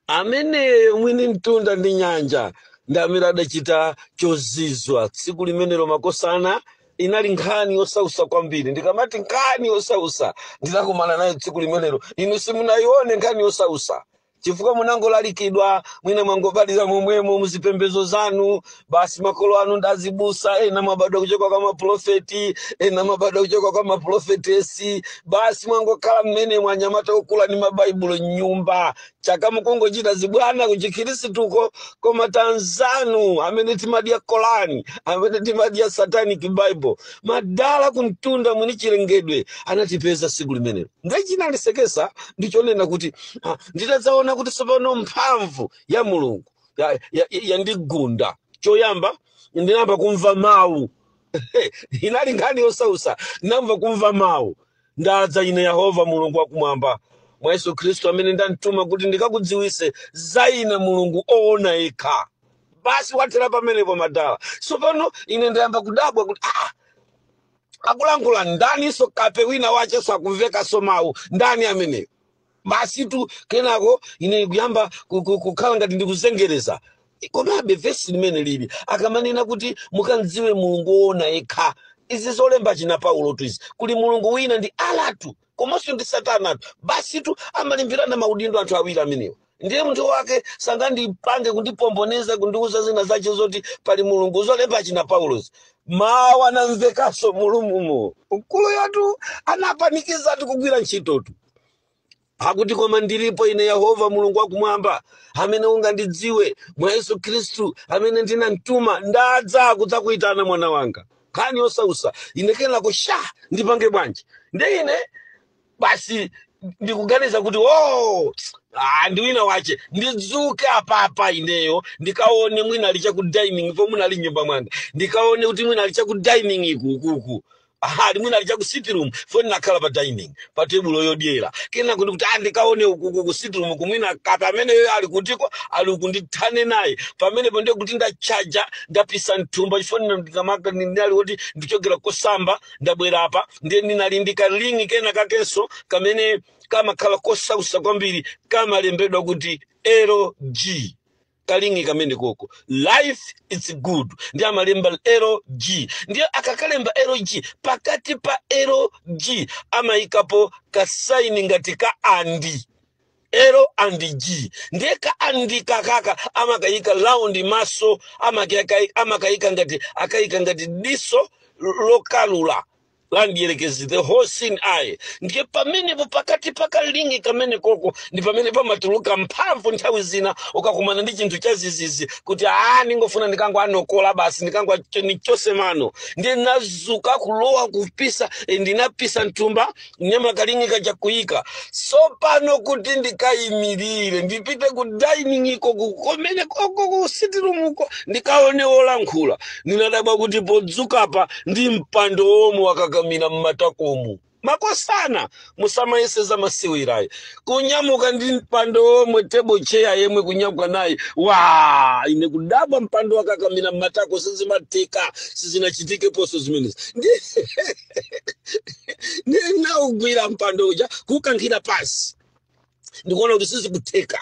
Ameneyo mwini mtunda ndi nyanja ndi amene adachita chozizwa tsiku limenelo. Makosana, inali nkhani yosausa kwambiri. Ndikamati nkhani yosausa, ndinakumana nayo tsiku limenelo. Inu simunayione nkhani yosausa chifukwa munangolalikidwa, mwina mwangobadwira momwemo muzipembedzo zanu basi. Makolo anu ndazibusa, ena mwabadwa kuchoka kwa maprofeti, ena mwabadwa kuchoka kwa maprofetesi. Basi, mwangokhala mmene mwanyamata okula ndi mabaibulo mnyumba, chaka mukungochita zibwana kuchikhristuko. Koma tanzanu amene timadya Korani, amene timadya Satanic Bible, madala kumtunda mwini chilengedwe anatipeza tsiku limenelo. Ndiye chinandisekesa ndichonena kuti nditadzaona kuti tsopano mphamvu ya Mulungu yandigunda, choyamba ndinayamba kumva mawu. Inali nkhani yosausa. Ndinamva kumva mawu: "Ndadza ine Yehova Mulungu wakumwamba mwa Yesu Khristu amene ndamtuma kuti ndikakudziwise za ine Mulungu oona yekha." Basi, wathera pamenepo madala. Tsopano ine ndayamba kudabwa kuti akulankhula ndaninso? Kape wina wacheso akumvekanso mawu, ndani ameneyo? Basi tu, kenako ine kuyamba kukhala ngati ndikuzengereza. Komabe vesi limene lili akamanena kuti mukamdziwe Mulungu woona yekha, izi zolemba china Paulo tu izi. Kuli Mulungu wina ndi Alatu komanso ndi Satanatu. Basi tu, amalimbirana maudindo anthu awiri amenewa. Ndiye munthu wake sangandipange kundipomboneza, kundiuza zina zache zoti pali Mulungu. Zolemba china Paulozi. Mawu anamvekanso mulumumo. Mkulu yatu anapanikizatu kugwira ntchitotu. Akuti, "Koma ndilipo ine Yehova Mulungu wakumwamba amene ungandidziwe mwa Yesu Khristu amene ndinamtuma. Ndadza kudzakuyitana, mwana wanga." Nkhani yosausa. Ine kenako sha, ndipange bwanji? Ndi ine basi ndikuganiza kuti oh, ndi wina wache, ndidzuke apapa ineyo ndikaone mwina ali chaku dining po, mwina ali nyumba mwanga, ndikaone kuti mwina ali chaku dining iku ukuku. Aha, mwina ali chaku sitting room fo ndinakhala pa dining pa tebulo yodyera. Kenako ndikuti ndikaone ukuku ku sitting room kumwina kape ameneyo ali kutiko, ali uku, ndithane naye pamenepo. Ndiye kuti ndachaja, ndapisa mthumba chifukwa ndikamaka ndinali kuti ndichokera kosamba, ndabwera apa. Ndiye ndinali ndikalingi kena kakenso kamene kamakhala kosausa kwambiri, kamalembedwa kuti LG. Kalingi kamene koko, "Life is good", ndi amalemba LG. Ndiye akakalemba LG, pakati pa LG amayikapo kasaini ngati ka and, L and G. Ndiye ka and kakaka amakayika round maso, amakayika ngati akayika ngati diso lokalula la mdierekezi, the all seeing eye. Ndiye pamenepo pakati pakalingi kamene koko ndi pamene pamatuluka mphamvu. Nthawi zina ukakumana ndi chinthu chazizizi kuti ndingofuna ndikango anokola basi, ndikango nichose mano. Ndiye nazuka kulowa kupisa, ndinapisa mthumba nyama kalingi kaja kuyika. Sopano kuti ndikayimirire ndipite ku dining iko kumene koko ku sitting room ko ndikaone wolankhula, ndinadabwa kuti podzukapa ndi mpando womwe wakakamira mmatakomu. Makosana, musamayeseza masiwirayi. Kunyamuka ndi mpando womwe, table chair yemwe, kunyamuka naye wa ine kudabwa, mpando wakakamira mmatako. Sizimatheka, sizinachitikeponso zimenezi. Ndinaugwira mpando uja kukankhira pasi, ndikuona kuti sizikutheka,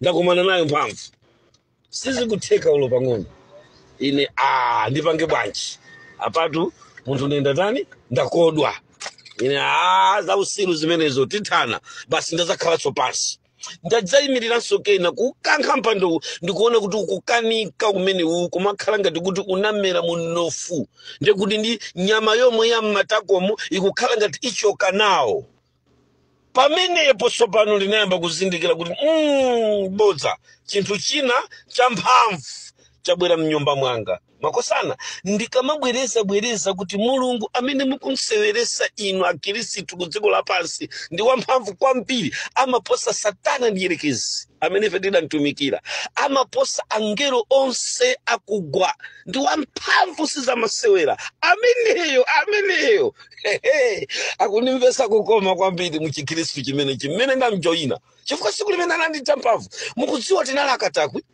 ndakumana nayo mphamvu, sizikutheka ulo pang'ono. Ine ndipange bwanji apatu? Munthu ndenda tani, ndakodwa ine. Zausiru zimenezo, tithana basi. Ndazakhalanso pansi, ndadzayimiriranso kena kukankha mpandowu, ndikuona kuti ukukanika kumenewu, kumakhala ngati kuti unamera munofu, ndekuti ndi nyama yomwe ya mmatakomo ikukhala ngati ichoka nawo pamenepo. Tsopano ndinayamba kuzindikira kuti bodza, chinthu china champhamvu chabwera mnyumba mwanga. Makosana, ndikamabwereza bwereza kuti Mulungu amene mukumseweresa inu akhristu ku dziko lapansi ndi wamphamvu kwambiri. Amaposa Satana ndi Yerekezi amene ife tidamtumikira, amaposa angelo onse akugwa. Ndi wamphamvu, sizamasewera ameneyo. Ameneyo hehe, akundimvesa kukoma kwambiri mu chikhristu chimene chimene ndamjoyina, chifukwa siku limene ananditha mphamvu. Mukudziwa tinali akatakwi.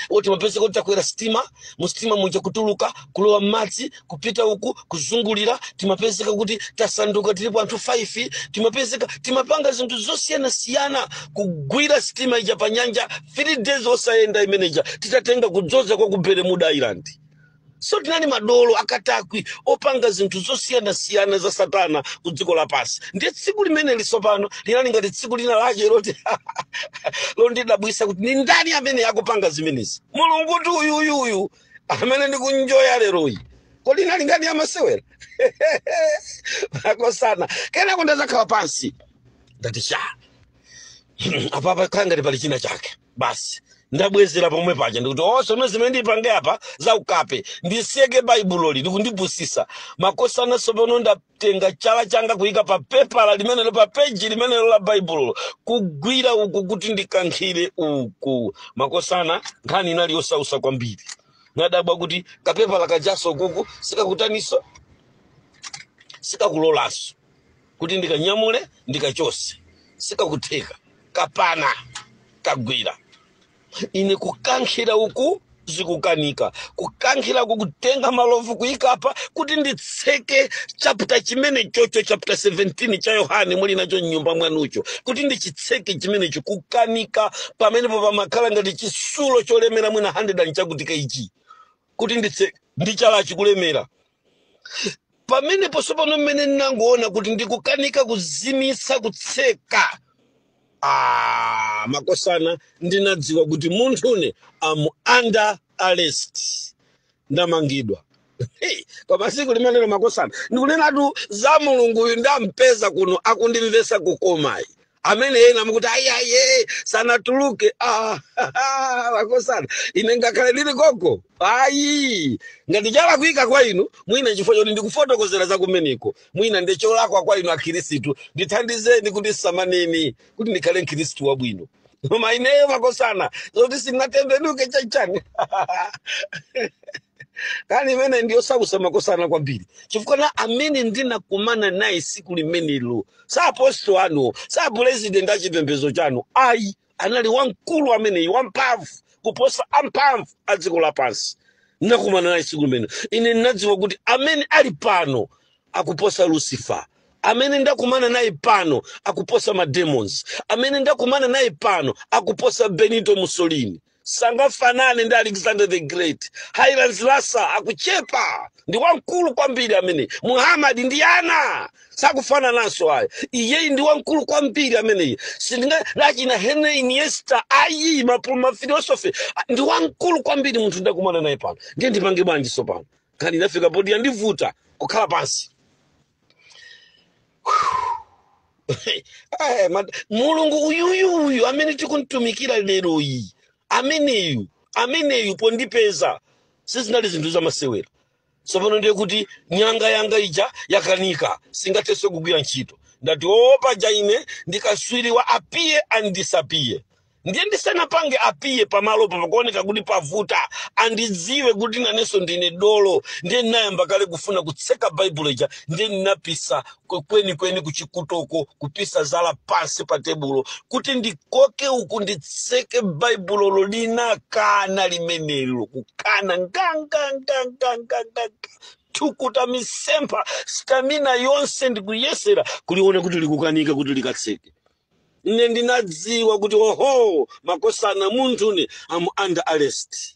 Oti mapezeka kuti takwera sitima, mu sitima muja kutuluka, kulowa m'madzi, kupita uku, kuzungulira. Timapezeka kuti tasanduka, tilipo anthu 5. Timapezeka timapanga zinthu zosiyanasiyana, kugwira sitima ija pa nyanja 3 days osayenda imeneja, titatenga kudzoza kwa ku Bermuda Island. So tinali madolo akatakwi opanga zinthu zosiyanasiyana za satana ku dziko lapansi. Ndiye tsiku limene lisopano linali ngati tsiku lina lake loti londidabwisa kuti ni ndani amene akupanga zimenezi. Mulungu ti uyuyuyu amene ndikunjoya leroyi, kodi inali ngani amasewera, makosana? Kenako ndazakhala pansi, ndati sha, apapa khala ngati pali china chake. Basi, ndabwezera pomwe paja, ndikuti onse omwe zimene ndipange apa za ukape, ndiseke Baibuloli likundipusisa, makosana. Sopano ndatenga chala changa kuyika pa pepala limenelo, pa peji limenelo la Baibulo, kugwira uku kuti ndikankhire uku. Makosana, nkhani inali yosausa kwambiri. Nadabwa kuti kapepala kajaso kuku sikakutaniso, sikakulolaso kuti ndikanyamule ndikachose, sikakutheka. Kapana kagwira ine, kukankhira uku zikukanika, kukankhira uku, kutenga malovu kuyikapa kuti nditseke chapter chimene chocho, chapter 17 cha Yohane muli nacho mnyumba mwanucho, kuti ndichitseke chimenecho, kukanika. Pamenepo pamakhala ngati chisulo cholemera mwina 100 and chakuti kg, kuti nditseke ndi chalachi kulemera pamenepo. Sopano mmene ndinangoona kuti ndikukanika kuzimitsa, kutseka, ah, makosana, ndinadziwa kuti munthune am under arrest, ndamangidwa. Hey, koma tsiku limenelo, makosana, ndikunenatu za Mulunguyu ndampeza kuno akundimvesa kukomayi, amene ena mukuti ayiaye sanatuluke. Ah, makosana, ine ngakhale ndili koko, ayi, ngati chalakwika kwa inu mwina chifukwa choti ndikufotokozera za kumeneko, mwina ndi cholakwa kwa inu akhirisitu, ndithandizeni kuti samaneni kuti ndikhale mkhirisitu wabwino. Koma ineyo, makosana, zoti sindinatembenuke chachani, kani imene ndiyosausa, makosana, kwambiri, chifukwa na amene ndinakumana naye siku limenelo sa aposto anu, sa president achipembedzo chanu, ayi. Anali wamkulu ameneyi, wamphamvu kuposa amphamvu a dziko lapansi. Ndinakumana naye siku limene ine ndinadziwa kuti amene ali pano akuposa Lucifer, amene ndakumana naye pano akuposa mademons, amene ndakumana naye pano akuposa Benito Mussolini, sangafanane ndi Alexander the Great. Haile Selassie akuchepa, ndi wamkulu kwambiri amene. Muhammad ndi ana sakufanananso aya, iyeyi ndi wamkulu kwambiri ameneyi. Sindinga lachina Henry Iniesta ayi, maphilosophy, ndi wamkulu kwambiri munthu ndakumana naye pano. Ndiye ndipange bwanji sopano? Nkhani inafika poti yandivuta kukhala pansi. Mulungu uyuyuyu amene tikumtumikira leroyi, ameneyu, ameneyu pondipeza sizinali zinthu zamasewera. Tsopano ndiye kuti nyanga yanga ija yakanika, singathenso kugwira ntchito. Ndati opa ine ndikaswiri wa appear and disappear. Ndiye ndisanapange appear pamalopo pakuoneka kuti pavuta, andidziwe kuti nanenso ndine dolo. Ndiye ndinayamba kale kufuna kutseka Baibulo ija. Ndiye ndinapisa kwenikweni kuchikutoko, kupisa zala pansi pa tebulo kuti ndikoke uku nditseke Baibulolo. Linakana limenelo, kukana nganganganganganga, thukuta, misempha, stamina yonse, ndikuyesera kuliona kuti likukanika kuti likatseke. Ine ndinadziwa kuti oho, makosana, munthune am under arrest,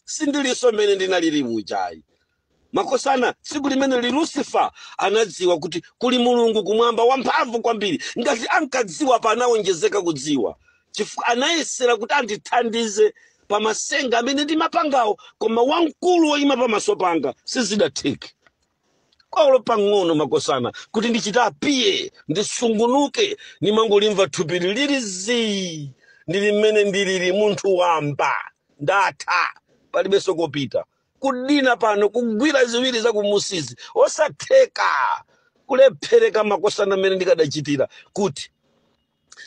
sindilinso mmene ndinalili mujayi. Makosana, tsiku limene li Lucifer anadziwa kuti kuli Mulungu kumwamba wamphamvu kwambiri. Ngati ankadziwa, panawonjezeka kudziwa, chifukwa anayesera kuti andithandize pa masenga amene ndimapangawo, koma wamkulu woyima pamaso panga sizidatheke kwaulo pang'ono. Makosana, kuti ndichita appear, ndisungunuke, nimangolimva thupi lili zii, ndili mmene ndilili munthu wamba, ndatha, palibenso kopita. Kudina pano, kugwira ziwiri zakumusizi, osatheka, kulephereka. Makosana, mmene ndikadachitira kuti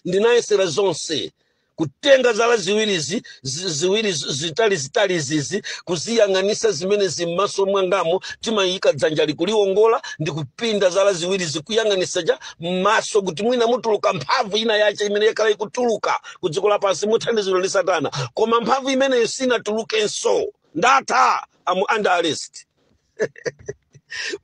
ndinayesera zonse. Kutenga zala ziwirizi, ziwiri zitali zitali zizi, kuziyang'anisa zimene zimmaso mwangamo. Timayika dzanja likuliwongola ndi kupinda zala ziwiri zikuyang'anisa cha mmaso, kuti mwina mutuluka mphamvu ina yache imene yakhala ikutuluka ku dziko lapansi muthandiziro ndi Satana. Koma mphamvu imeneyo sinatulukenso. Ndatha, am under arrest.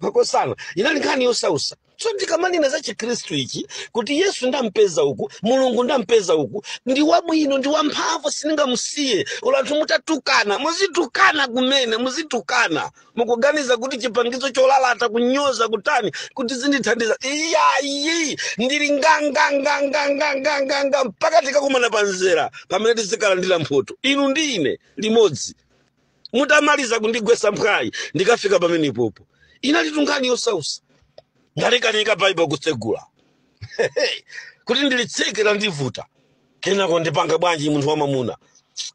Makosana, inali nkhani yosausa. So ndikamanena za Chikhristu ichi, kuti Yesu ndampeza uku, Mulungu ndampeza uku, ndi wabwino, ndi wamphamvu, sindingamusiye. Olo anthu mutatukana, muzitukana kumene muzitukana, mukuganiza kuti chipangizo cholalata, kunyoza, kutani, kuti zindithandiza? Iyayi, ndili nganganganganganganganga mpaka tikakumana panzera pamene tizikalandira mphoto, inu ndi ine limodzi. Mutamaliza kundigwesa mphwayi, ndikafika pamene ipopo. Inali nkhani yosausa. Ndalikanika Baibo kutsegula, kuti ndilitseke landivuta. Kenako ndipanga bwanji munthu wamamuna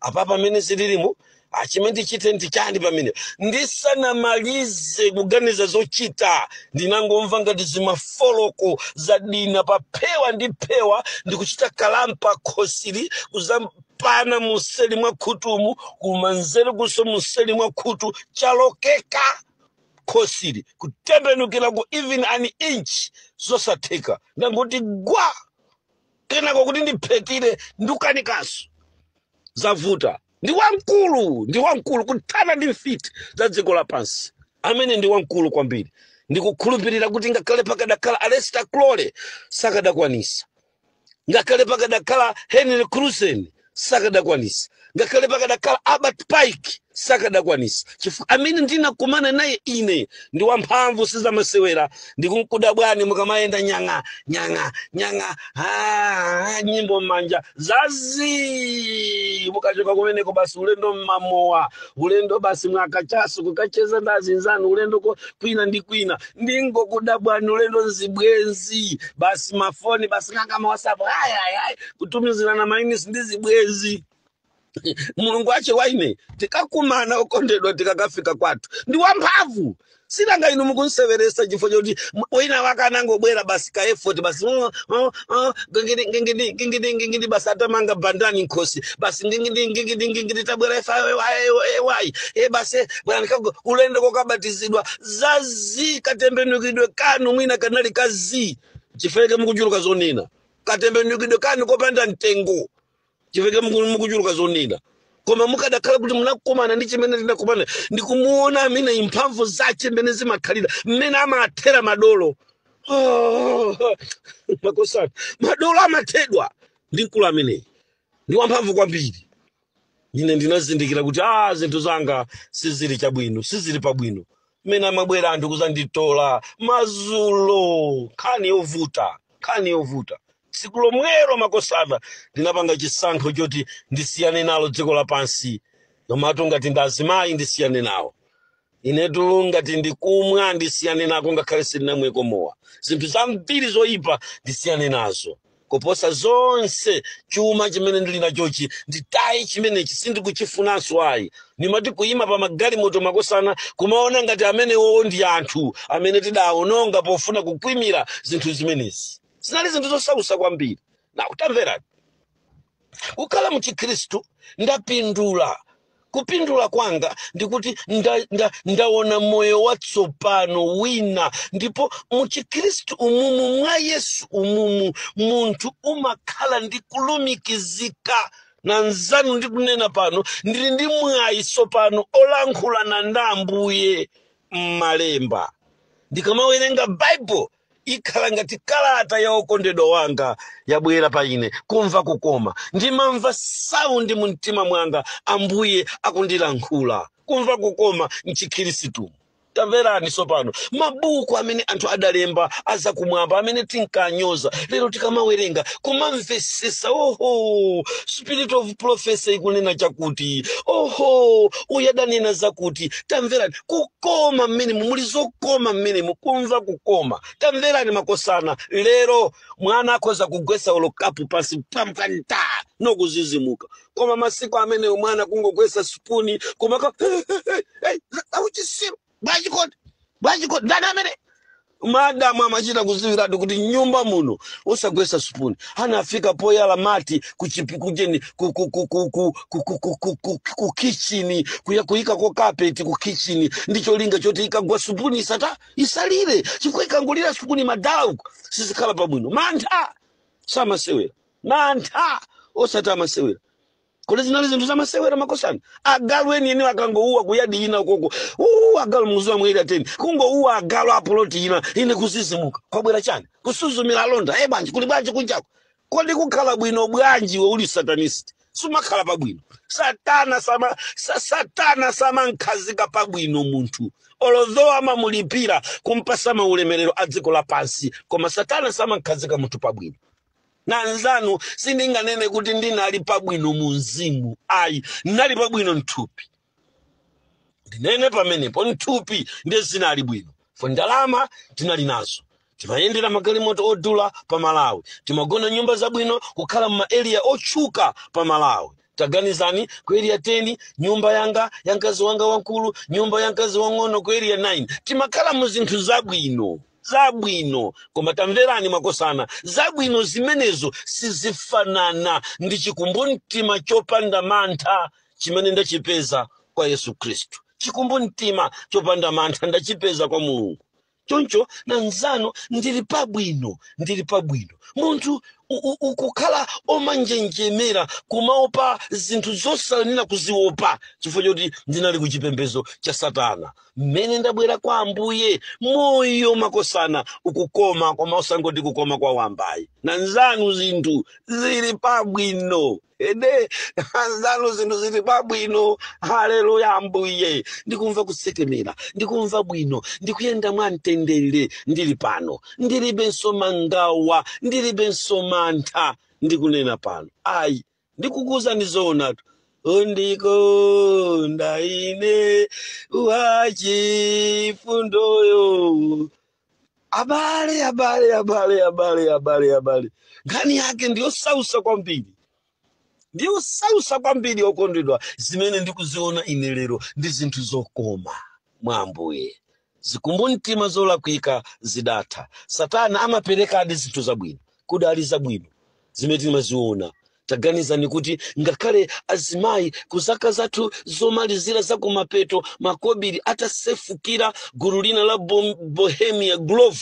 apa pamene zililimu? Achimene ndichite ndichani pamene? Ndisanamalize kuganiza zochita, ndinangomva ngati zimafoloko zadina pa phewa ndi phewa, ndikuchita kalampa khosili, kuzampana museli mwa khutumu, kumanzere kuso museli mwa khutu. Chalokeka khosili, kutembenukirako even an inch zosatheka. Ndangoti gwa. Kenako kuti ndiphetire ndikanikanso, zavuta. Ndi wamkulu, ndi wamkulu kuthana ndi mfiti za dziko lapansi amene ndi wamkulu kwambiri. Ndikukhulupirira kuti ngakhale pakadakhala Aleister Crowley sakadakwanisa, ngakhale pakadakhala Henry Crusen sakadakwanisa, ngakhale pakadakhala Albert Pike sakadakwanisa, chifukwa amene ndinakumana naye ine ndi wamphamvu, sizamasewera. Ndikukudabwani mukamayenda nyang'a nyang'a nyang'a, ah, nyimbo m'manja zazi. Mukachoka kumeneko basi ulendo mmamowa, ulendo basi mwakachasu kukacheza ndi azinzanu, ulendo kwina ndi kwina. Ndingokudabwani, ulendo nzibwenzi basi, mafoni basi, nganga ma WhatsApp, ayi ayi ayi, kutumizirana mainisi ndi zibwenzi. Mulungu ache waine tikakumana, okondedwa, tikakafika kwathu. Ndi wamphamvu. Sinanga inu mukunseveresa chifukwa choti wina wake anangobwera basi ka effort basi, oh, ngingidi ngingidi ngingidi ngingidi, basi atamanga bandani nkhosi basi, ngingidi ngingidi ngingidi, tabwera ifa ewai e basi bwana nikago ulendo kokabatizidwa zazi. Katembenukidwe kanu mwina kanali kazi, chifukwa mukuchuluka zonena. Katembenukidwe kanu kopanda mtengo, chifukwa mukuchuluka zonena. Koma mukadakhala kuti munakumana ndi chimene tinakumana, ndikumuona amene imphamvu zache mmene zimakhalira, mmene amathera madolo. Oh, makosana, madolo amathedwa ndi mkulu ameneyi, ndi wamphamvu kwambiri. Ine ndinazindikira kuti ah, zinthu zanga sizili chabwino, sizili pabwino. Mmene amabwera anthu kuzanditola mazulo, nkhani yovuta, nkhani yovuta. Tsiku lomwelo, makosana, ndinapanga chisankho choti ndisiyane nalo dziko lapansi. Komatu ngati ndi azimayi, ndisiyane nawo. Inetu ngati ndikumwa, ndisiyane nako, ngakhale sindinamweko mowa. Zinthu zambiri zoyipa ndisiyane nazo. Kuposa zonse, chuma chimene ndili nachochi nditaye chimenechi, sindikuchifunanso ayi. Nimati kuyima pa magalimoto, makosana, kumaona ngati amenewo ndi anthu amene tidawononga pofuna kukwimira zinthu zimenezi. Zinali zinthu zosausa kwambiri. Na utamverani, kukhala mchikhristu ndapindula. Kupindula kwanga ndikuti ndaona moyo watsopano wina. Ndipo muchikhristu umumu, mwa Yesu umumu, munthu umakhala ndi kulumikizika na nzanu. Ndikunena pano, ndili ndi mwayi tsopano olankhulana ndi Ambuye m'malemba. Ndikamawerenga Baibulo, ikhala ngati kalata ya okondedwa wanga yabwera pa ine. Kumva kukoma, ndimamva sound mu mtima mwanga, Ambuye akundilankhula. Kumva kukoma mchikhristu. Tamverani tsopano, mabuku amene anthu adalemba azakumwamba amene tinkanyoza, lero tikamawerenga kumamvesesa. Oho, spirit of prophecy ikunena chakuti, oho, uyu adanena zakuti. Tamverani, kukoma mmenemu, muli zokoma mmenemu, kumva kukoma. Tamverani makosana, lero mwana akhoza kugwesa ulo kapu pasi pampanta nokuzizimuka, koma masiku amenewo mwana kungogwesa spuni kumaka, auchisiru bwachikoti bwachikoti, ndani amene Madamu amachita kuziwiratu kuti nyumba muno usagwesa supuni. Anafika poyala mati kuchipi kujeni ku ku ku ku ku ku ku ku ku ku ku kitchen, kuya kuyika ko carpet ku kitchen, ndicho linga choti ikagwa supuni isata isalire, chifukwa ikangolira supuni madala uko sizikhala pabwino. Mantha samasewera, mantha osati amasewera. Kodi zinali zinthu zamasewera, makosana? Agalu enieni akangouwa kuyadi ina ukoko, uu, agalu muzuwa mwiri ateni kungouwa agalu apoloti ina, ine kuzizimuka, kwabwera chani? Kusuzumira alonda, e bwanji, kuli bwanji kunjako? Kodi kukhala bwino bwanji we uli satanist? Sumakhala pabwino. Satana sama satana samankhazika pabwino munthu, although amamulipira kumpasa maulemerero a dziko lapansi, koma satana samankhazika munthu pabwino. Na nzanu, sindinganene kuti ndinali pabwino mu mzimu, ayi, ndinali pabwino mthupi. Ndinene pamenepo, mthupi ndiye zinali bwino fo. Ndalama tinali nazo, timayendera magalimoto odula pa Malawi, timagona nyumba zabwino, kukhala mu area otchuka pa Malawi. Taganizani, ku Area 10 nyumba yanga, ya mkazi wanga wankulu, nyumba ya mkazi wang'ono ku Area 9. Timakhala mu zinthu zabwino zabwino, koma tamverani makosana, zabwino zimenezo sizifanana ndi chikumbumtima chopanda mantha chimene ndachipeza kwa Yesu Khristu. Chikumbumtima chopanda mantha ndachipeza kwa Mulungu. Choncho na nzanu, ndili pabwino, ndili pabwino. Munthu ukukhala omanjenjemera kumaopa zinthu zosayenera kuziopa chifukwa choti ndinali ku chipembedzo cha satana. Mmene ndabwera kwa Ambuye, moyo makosana ukukoma, koma osangoti kukoma kwa wambayi. Na nzanu, zinthu zili pabwino ede, anzanu, zinthu zili pabwino. Haleluya, Ambuye! Ndikumva kutsekemera, ndikumva bwino, ndikuyenda mwamtendere. Ndili pano, ndilibenso mangawa, ndilibenso mantha. Ndikunena pano, ayi, ndikukuwuzani zoonatu. Undikonda ine wachifundoyo. Abale, abale, abale, abale, abale, abale, nkhani yake ndiyosausa kwambiri, ndiyosausa kwambiri. Okondedwa, zimene ndikuziona ine lero ndi zinthu zokoma mwa Ambuye. Zikumbumtima zolakwika zidatha. Satana amaperekadi zinthu zabwino, kudali zabwino zimene timaziona. Taganizani kuti ngakhale azimayi ku zaka zathu zomalizira zakumapeto, makobiri atasefukira, gulu lina la Bohemia Grove,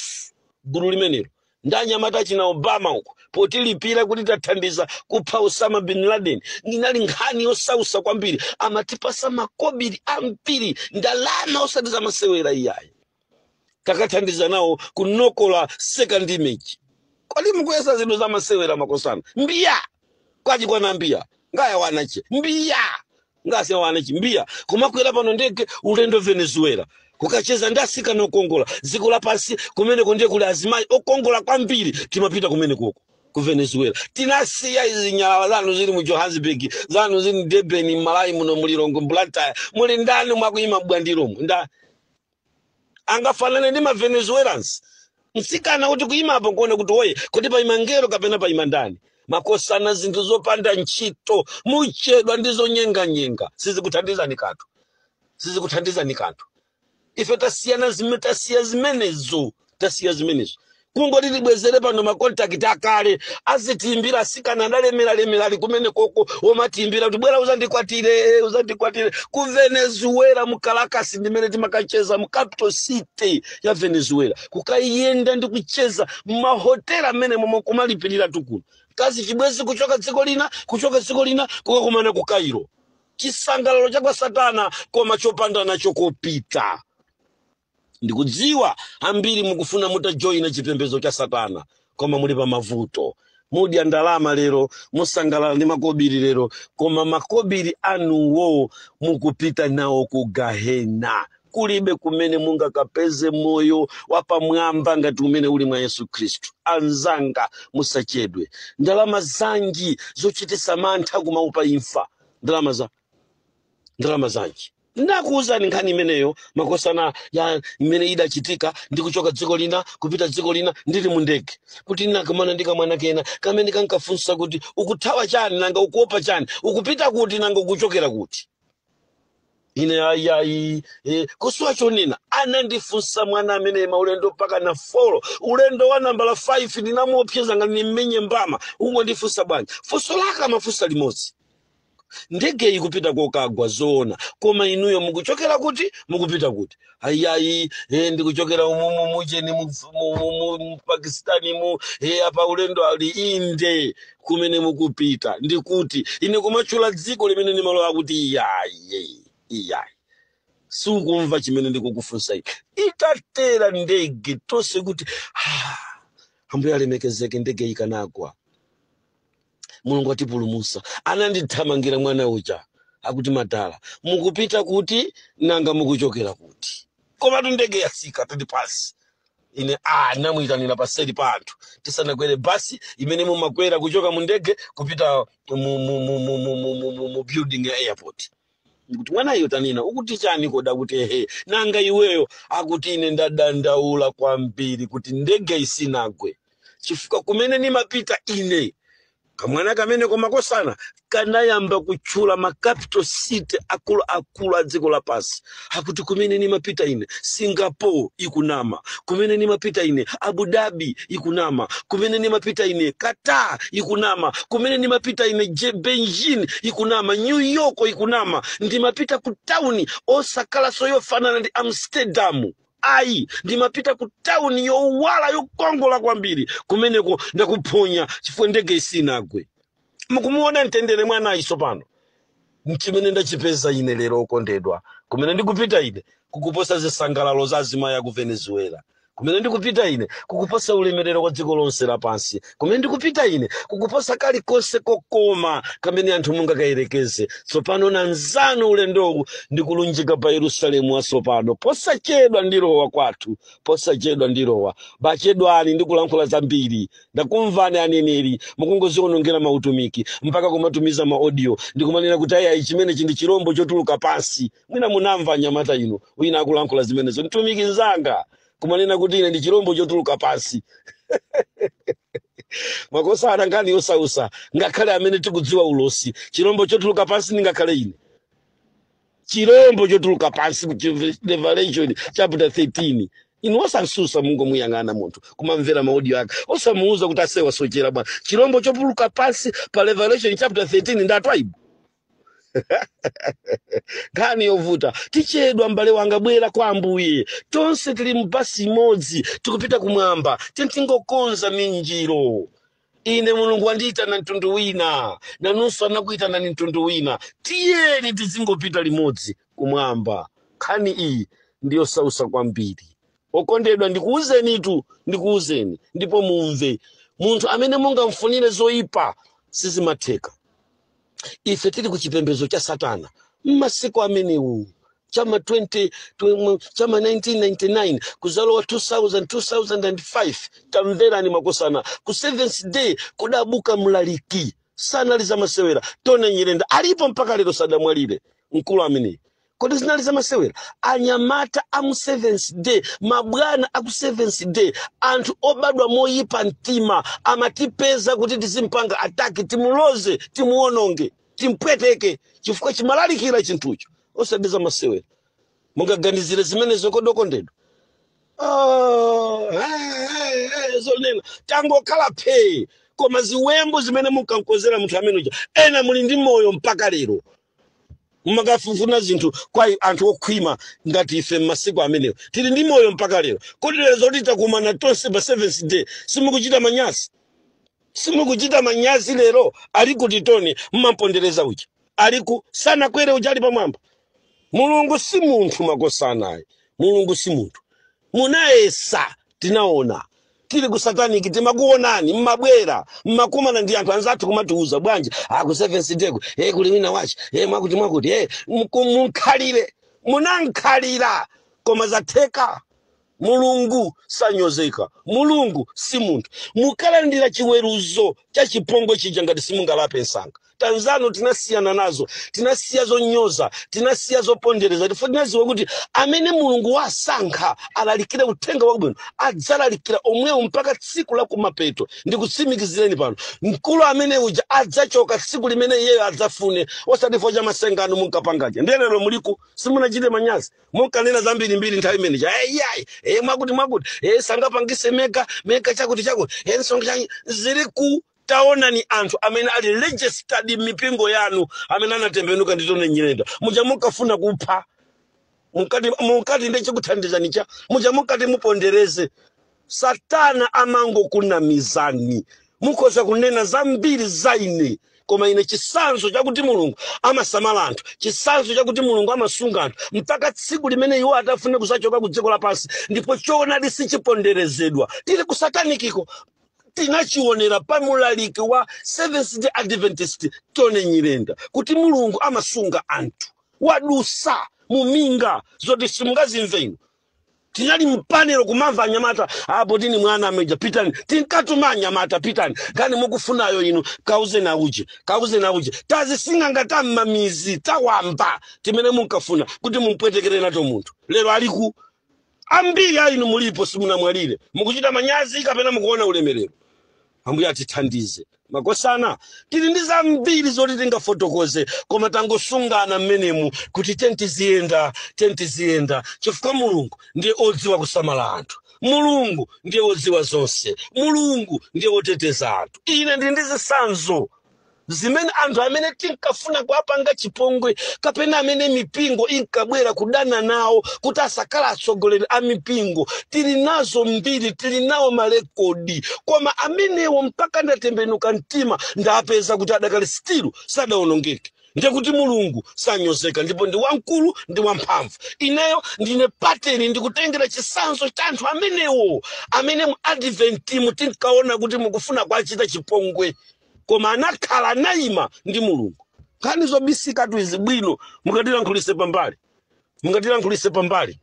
gulu limenelo ndi anyamata achina Obama uko, potilipira kuti tathandiza kupha Osama bin Laden, inali nkhani yosausa kwambiri. Amatipasa makobiri ambiri, ndalama osati zamasewera iyayi. Takathandiza nawo kunokola second image. Kodi mukuyesa zinthu zamasewera, makosana? Mbiya kwachikwana, mbiya ngaya wanache, mbiya ngasiya wanachi, mbiya kumakwera pano ndege ulendo Venezuela kukacheza ndi asikana okongola dziko lapansi. Kumeneko ndiye kuli azimayi okongola kwambiri. Timapita kumene koko ku Venezuela. Tinasiya izi nyalala zanu zili mu Johannesburg, zanu zili mu Durban, Malawi muno, mulilongo, Blantyre, muli ndani mwakuyima bwandiromo nda angafanane ndi ma Venezuelans? Mtsikana kuti kuyimapo nkuone kuti oye, kuti payima ngelo kapena payima ndani? Makosana, zinthu zopanda ntchito, muchedwa ndi zonyenganyenga, sizikuthandizani kanthu, sizikuthandizani kanthu. Ife tasiyana zime, tasiya zimenezo, tasiya zimenezo. Kungoti tibwezere pano ma contact akale, azitiimbira asikana adalemeralemera ali kumene koko, womatiimbira kuti bwera uzandikwatire, uzandikwatire ku Venezuela, mu Caracas, ndimene timakacheza mu capital city ya Venezuela, kukayenda ndi kucheza mumahotela amene momwe kumalipirira tukuno kazi chibwezi kuchoka dziko lina, kuchoka dziko lina, kukakumana ku Cairo. Chisangalalo cha kwa satana, koma chopanda nacho kopita. Ndikudziwa ambiri mukufuna mutajoyina chipembedzo cha satana, koma muli pa mavuto. Mudya ndalama lero, musangalala ndi makobiri lero, koma makobiri anuwo mukupita nawo ku gahena. Kulibe kumene mungakapeze moyo wapamwamba ngati umene uli mwa Yesu Khristu. Anzanga, musachedwe. Ndalama zanji zochitisa mantha kumaupa imfa? Ndalama za ndalama zanji? Ndakuwuzani nkhani imeneyo, makosana, ya imene idachitika ndi kuchoka dziko lina kupita dziko lina ndili mu ndege, kuti ndinakumana ndi kamwana kena kamene kankafunsa kuti ukuthawa chani nanga, ukuopa chani, ukupita kuti nanga, ukuchokera kuti? Ine ayiayi, kusowa chonena. Anandifunsa mwana amene maulendo mpaka na 4, ulendo wa nambala 5 ndinamuopseza ngati nimmenye mbama. "Ungondifunsa bwanji?" Funso lake amafunsa limodzi: "Ndege ikupita kokagwa zoona, koma inuyo mukuchokera kuti, mukupita kuti?" "Ayiayi, ndikuchokera umumu mucheni mu Pakistani mu apa ulendo." Ali inde, "Kumene mukupita ndikuti?" Ine kumatchula dziko limene ndimalowa kuti, "Iyayi, iyayi, siukumva chimene ndikukufunsa ine." Itatera ndege, tonse kuti, "Ah, Ambuye alemekezeke, ndege ikanagwa, Mulungu atipulumutsa." Anandithamangira mwana uja akuti, "Madala, mukupita kuti? Nanga mukuchokera kuti?" Komatu ndege yatsika, tili pansi. Ine namuyitanira paseri pa anthu tisanakwere basi imene mumakwera kuchoka mu ndege kupita mu building ya airport. Ndikuti, "Mwanayo, tanena, ukuti chani koda?" Kuti, "Ehe, nanga iweyo?" Akuti, "Ine ndadandaula kwambiri kuti ndege isinagwe, chifukwa kumene nimapita ine." Kamwana kamene komakosana kanayamba kutchula ma capital city akuluakulu a dziko lapansi. Akuti, "Kumene nimapita ine, Singapore ikunama. Kumene nimapita ine, Abu Dhabi ikunama. Kumene nimapita ine, Qatar ikunama. Kumene nimapita ine, Beijing ikunama. New York ikunama. Ndimapita ku tawuni osakhalanso yofanana ndi Amsterdam ayi. Ndimapita ku tawuni yowala, yokongola kwambiri. Kumeneko ndakuphonya chifukwa ndege isinagwe." Mukumuona mtendere mwanayi pano? Chimene ndachipeza ine lero, okondedwa, kumene ndikupita ine kukuposa zisangalalo za azimayi aku Venezuela. Kumene ndikupita ine kukuposa ulemerero wa dziko lonse lapansi. Kumene ndikupita ine kukuposa kalikonse kokoma kamene anthu mungakayerekeze. Tsopano nanzanu, ulendowu ndikulunjika pa Yerusalemu watsopano. Posachedwa ndilowa kwathu, posachedwa ndilowa. Bachedwani ndikulankhula zambiri. Ndakumvani aneneri mukungozionongera mautumiki, mpaka kumatumiza ma audio ndikumanena kuti ayi, chimenechi ndi chirombo chotuluka pansi. Mwina munamva anyamata ino wina akulankhula zimenezo, mtumiki nzanga, kumanena kuti ine ndi chirombo chotuluka pansi. Makosana, nkhani yosausa. Ngakhale amene tikudziwa ulosi, chirombo chotuluka pansi ndingakhale ine? Chirombo chotuluka pansi ku Revelation chapter 13. Inu osansusa, mungomuyang'ana munthu, kumamvera ma audio ake, osamuuza kuti asewa sochera bwana. Chirombo chotuluka pansi pa Revelation chapter 13 ndatwaibu. Nkhani yovuta. Tichedwa, m'bale wanga, bwera kwa Ambuye. Tonse tili mbasi imodzi, tikupita kumwamba. Tingokonza minjiro. Ine Mulungu wandiyitana mtundu wina, nanunso anakuyitanani mtundu wina. Tiyeni tizingopita limodzi kumwamba. Nkhani iyi ndiyosausa kwambiri, okondedwa. Ndikuwuzenitu, ndikuwuzeni ndipo mumve: munthu amene mungamfunire zoyipa, sizimatheka. Ife tili ku chipembedzo cha satana mmasiku amenewu, chama 20 chama 1999 kuzalowa 2000, 2005. Tamverani makosana, ku Seventh Day kudabuka mlaliki, sanali zamasewera. Tone Nyirenda alipo mpaka lero, sadamwalire mkulu ameneyi. Kodi zinali zamasewera? Anyamata amu Seventh Day, mabwana aku Seventh Day, anthu obadwa moyipa mtima, amatipeza kuti tizimpanga attack, timuloze, timuwononge, timpweteke, chifukwa chimalalikira chinthucho osati zamasewera. Mungaganizire zimenezo kodokondedwa? Ah, zonena tangokhala phee, koma ziwembu zimene munkankozera munthu amene uja, ena muli ndi moyo mpaka lero. Mumakafufuna zinthu kwa anthu okhwima ngati ife m'masiku amenewo, tili ndi moyo mpaka lero. Kodi lero zoti takumana tonse pa Seventh Day, simukuchita manyazi? Simukuchita manyazi lero? Ali kuti Tony mmampondereza uja? Aliku sanakwere uja ali pamwamba? Mulungu si munthu, makosanayi. Mulungu si munthu. Munayesa, tinaona tili ku satanic, timakuonani mmabwera, mmakumana ndi anthu anzathu, kumatiuza bwanji aku Seventh Day ku kuli wina wachi mwakuti mwakuti munkhalire, munankhalira, koma zatheka? Mulungu sanyozeka. Mulungu si munthu. Mukalandira chiweruzo cha chipongwe chija ngati simungalape msanga. Tanzano tinasiyana nazo, tinasiya zonyoza, tinasiya zopondereza, chifukwa tinaziwa kuti amene Mulungu wasankha alalikire uthenga wabwino adzalalikira omwewo mpaka tsiku la kumapeto. Ndikutsimikizireni pano, mkulu amene uja adzachoka tsiku limene iyeyo adzafune, osati chifukwa cha masengano munkapangaja. Ndiye lero muliku, simunachite manyazi? Munkanena zambirimbiri nthawi imeneja, eyayi, e mwakuti mwakuti, e sangapangise mega mega chakuti chakuti, e nsonga chanyi zili ku. Taonani anthu amene ali registered m'mipingo yanu amene anatembenuka ndi Tone Nyirenda. Muja munkafuna kupha, munkati ndi chikuthandizani cha muja munkati mupondereze. Satana amangokunamizani. Mukhoza kunena zambiri za ine, koma ine chisanzo chakuti Mulungu amasamala anthu, chisanzo chakuti Mulungu amasunga anthu mpaka tsiku limene iwo atafune kusachoka ku dziko lapansi, ndipo choonadi sichiponderezedwa. Tili ku satanikiko, tinachionera pa mulaliki wa Seventh Day Adventist Tone Nyirenda kuti Mulungu amasunga anthu. Wadusa muminga zoti simungazimve inu. Tinali mpanelo kumamva anyamata apo, tini mwana ameja pitani, tinkatuma anyamata, pitani kani mukufunayo inu, kauze na uje, kauze na uje, tazising'anga tammamizi tawamba timene munkafuna kuti mumpwetekere nato munthu. Lero aliku? Ambiri a inu mulipo, simunamwalire. Mukuchita manyazi kapena mukuona ulemerero? Ambuye atithandize. Makosana, tili ndi zambiri zoti tingafotokoze, koma tangosungana mmenemu kuti tentiziyenda, tentiziyenda, chifukwa Mulungu ndiye odziwa kusamala anthu, Mulungu ndiye odziwa zonse, Mulungu ndiye woteteza anthu. Ine ndili ndi zitsanzo zimene anthu amene tinkafuna kuwapanga chipongwe kapena amene mipingo inkabwera kudana nawo kuti asakhala atsogoleri a mipingo, tili nazo mbiri, tili nawo malekodi, koma amenewo mpaka ndatembenuka mtima ndapeza kuti adakali still, sadawonongeke. Ndiye kuti Mulungu sanyozeka, ndipo ndi wamkulu, ndi wamphamvu. Ineyo ndine pattern, ndikutengera chitsanzo cha anthu amenewo amene mu Adventimu tinkaona kuti mukufuna kuachita chipongwe, koma anakhala, anayima ndi Mulungu. Nkhani zobisikatu izi bwino, mukatilankhulise pambali, mukatilankhulise pambali,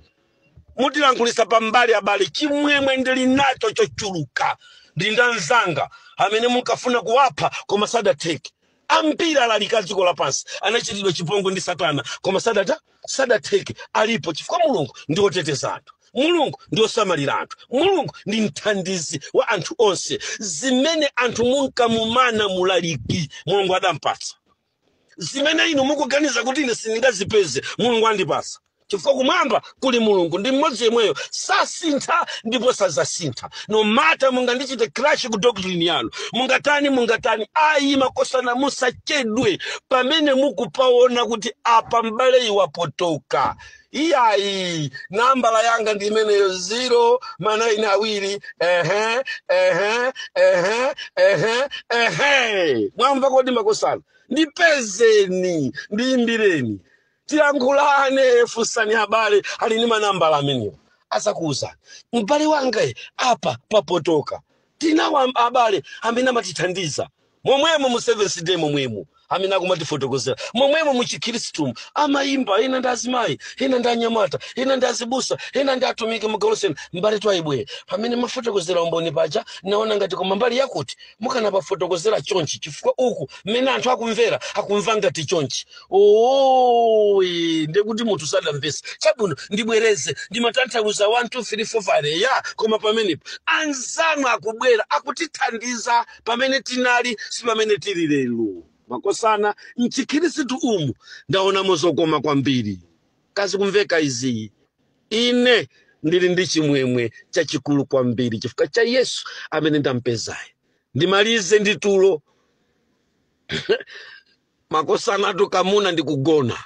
mutilankhulisa pambali. Abale, chimwemwe ndili nacho chochuluka. Ndi ndanzanga amene munkafuna kuwapha koma sadatheke. Ambiri alalika dziko lapansi anachitidwa chipongwe ndi satana, koma sadatheke, alipo, chifukwa Mulungu ndi woteteza anthu, Mulungu ndi wosamalira anthu, Mulungu ndi mthandizi wa anthu onse. Zimene anthu munkamumana mulaliki, Mulungu adampatsa. Zimene inu mukuganiza kuti ine sindingazipeze, Mulungu andipasa, chifukwa kumwamba kuli Mulungu, ndi mmodzi yemweyo, sasintha ndipo sazasintha. No matter mungandichite crash ku doctrine yanu, mungatani, mungatani, ayi makosana, musachedwe. Pamene mukupaona kuti apa mbale iwapotoka, iyayi, nambala yanga ndi imeneyo, 0 ma 9 awiri, ehe, ehe, ehe, ehe, ehe. Mwamva kodi makosana? Ndipezeni, ndiyimbireni, tiyankhulane, funsani abale ali ndi manambala amenewo, azakuwuzani, m'bale wanga apa papotoka. Tinawo abale amene amatithandiza momwemo mu Seventh Day, momwemo amene akumatifotokozera momwemo mu Chikhristumu, amayimba, ena ndi azimayi, ena ndi anyamata, ena ndi azibusa, ena ndi atumiki mugaloseni. Mbale twayibwe, pamene mafotokozera umboni paja naona ngati koma mbali yakuti mukanapafotokozera chonchi, chifukwa uku mmene anthu akumvera akumva ngati chonchi. Oyi, ndekuti munthu sadamvesa chabwino. Ndibwereze, ndimatanthauza 1 2 3 4 5 ya. Koma pamenepo anzanu akubwera akutithandiza. Pamene tinali si pamene tili lero. Makosana, mchikhristu umu ndaonamo zokoma kwambiri. Kazi kumveka izi? Ine ndili ndi chimwemwe chachikulu kwambiri chifukwa cha Yesu amene ndampezaye. Ndimalize ndi tulo. Makosana atu, kamuna ndikugona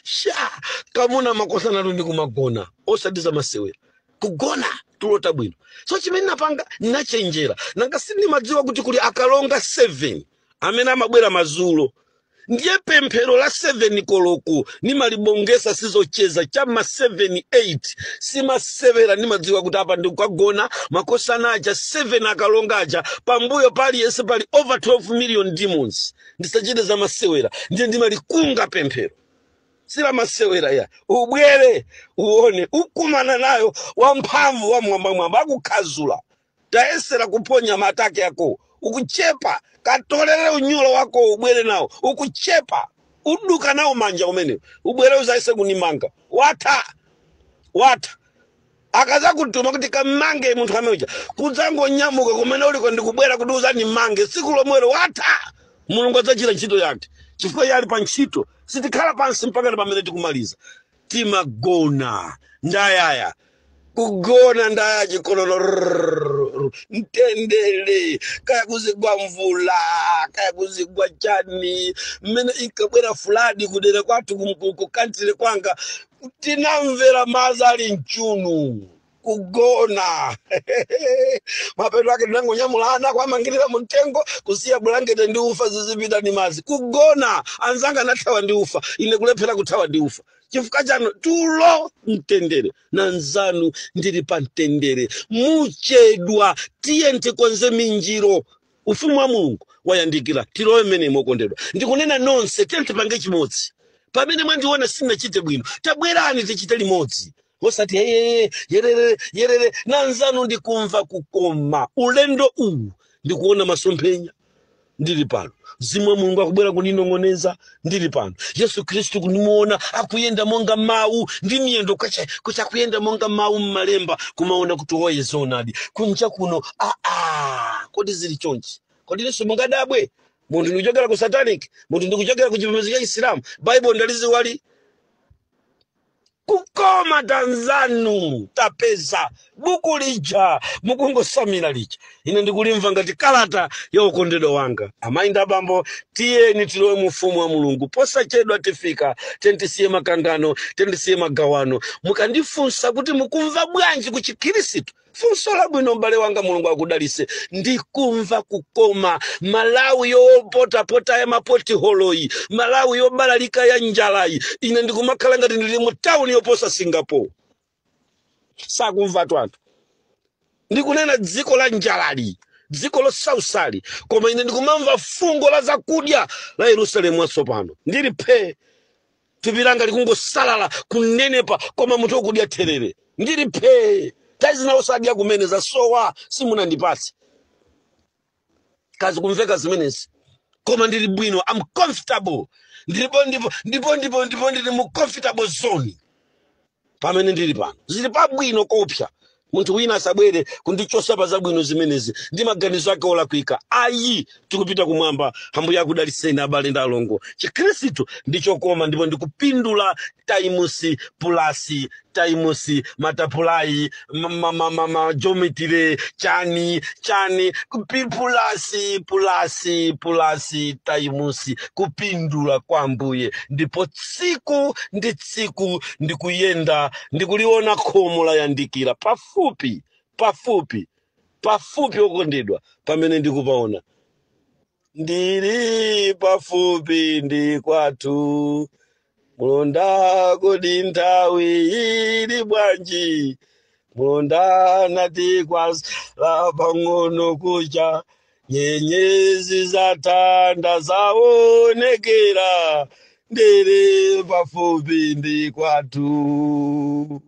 sha kamuna. Makosana atu, ndikumagona osati zamasewera, kugona tulo tabwino. So chimene napanga, nachenjera. Nanga sindimadziwa kuti kuli akalonga 7 amene amabwera madzulo? Ndiye pemphero la 7 koloko nimalibongesa, sizocheza, chama 7 8 simasevera. Nimadziwa kuti apa ndikukagona. Makosana aja 7 akalonga aja, pambuyo paliyense pali over 12 million demons. Ndisachite zamasewera, ndiye ndimalikunga pemphero, silamasewera ya. Ubwere uone, ukumana nayo wamphamvu wamwambamwamba akukhazula. Tayesera kuponya ma attack yako, Ukuchepa, katolere unyolo wako ubwere nawo. Ukuchepa, uduka nawo manja umene ubwere uzaise kunimanga. Watha, watha. Akazakutuma kuti kamange munthu amene uja, kudzangonyamuka kumene uliko ndikubwera kuti uzanimange tsiku lomwelo, watha. Mulungu adzachita ntchito yake chifukwa iye ali pa ntchito. Sitikhala pansi mpaka pamene tikumaliza. Timagona ndayaya, kugona ndaya chikololo, mtendere. Kaya kuzigwa mvula, kaya kuzigwa chani, mmene inkabwera flood kudera kwathu, kukantire kwanga, tinamvera madzi ali mchunu. Kugona, mapeto ake tinangonyamula kwamangirira mumtengo, kusiya bulangete ndi ufa zizipita ndi madzi. Kugona, anzanga anathawa ndi ufa, ine kulephera kuthawa ndi ufa. Chifukwa chano tulo, mtendere na nzanu, ndili pa mtendere. Muchedwa, tiye tikonze minjiro. Ufumu wa Mulungu wayandikira, tilowe mmene mokondedwa. Ndikunena nonse, tiye tipange chimodzi. Pamene mwandiona sindinachite bwino, tabwerani tichite limodzi, osati yeyeye yerere yerere. Nanzanu, ndikumva kukoma ulendo uwu, ndikuona masomphenya. Ndili pano, mzimu wa Mulungu akubwera kundinong'oneza. Ndili pano, Yesu Khristu kundimuona akuyenda monga mawu ndi miyendo kwacha kwacha, akuyenda monga mawu mmalemba, kumaona kuti oye, zoonadi, kunja kuno aa, kodi zili chonchi? Kodi inenso mungadabwe munthu ndikuchokera ku satanic, munthu ndikuchokera ku chipembedzo cha Isilamu, Baibulo ndaliziwali kukoma. Tanzanu, tapeza buku lija mukungosamira lija, ine ndikulimva ngati kalata ya ukondedwa wanga. Amayi ndi abambo, tiyeni tilowe mu ufumu wa Mulungu. Posachedwa tifika. Tentisiye makangano, tentisiye magawano. Mukandifunsa kuti mukumva bwanji ku Chikhirisitu, funso labwino, m'bale wanga, Mulungu akudalise. Ndikumva kukoma. Malawi yopotapota ya ma pothole yi, Malawi yobalalika ya njalayi, ine ndikumakhala ngati ndili mu tawuni yoposa Singapore. Sakumva anthu. Ndikunena dziko la njalali, dziko losausali, koma ine ndikumamva fungo la zakudya la Yerusalemu watsopano. Ndili phe, thupi langa likungosalala kunenepa, koma munthu wokudya therere. Ndili phe, tazina osadya kumene, zasowa, simunandipatse kazi kumveka zimenezi, koma ndili bwino. I'm comfortable. Ndipo ndipo ndipo ndipo ndipo ndili mu comfortable zone pamene ndili pano. Zili pabwino kopsa. Munthu wina asabwere kundichosa pa zabwino zimenezi ndi maganizo ake olakwika, ayi. Tikupita kumwamba. Ambuye akudaliseni, abale ndi alongo. Chikhristu ndichokoma ndipo ndikupindula times plus times multiply geometry chani chani plus plus plus times kupindula kwa Ambuye. Ndipo tsiku ndi tsiku ndikuyenda, ndikuliona khomo layandikira pafupi, pafupi, pafupi. Okondedwa, pamene ndikupaona ndili pafupi ndi kwathu. Mulonda, kodi nthawi ili bwanji? Mulonda nati kwasala pang'ono kucha, nyenyezi zatanda zaonekera, ndili pafupi ndi kwathu.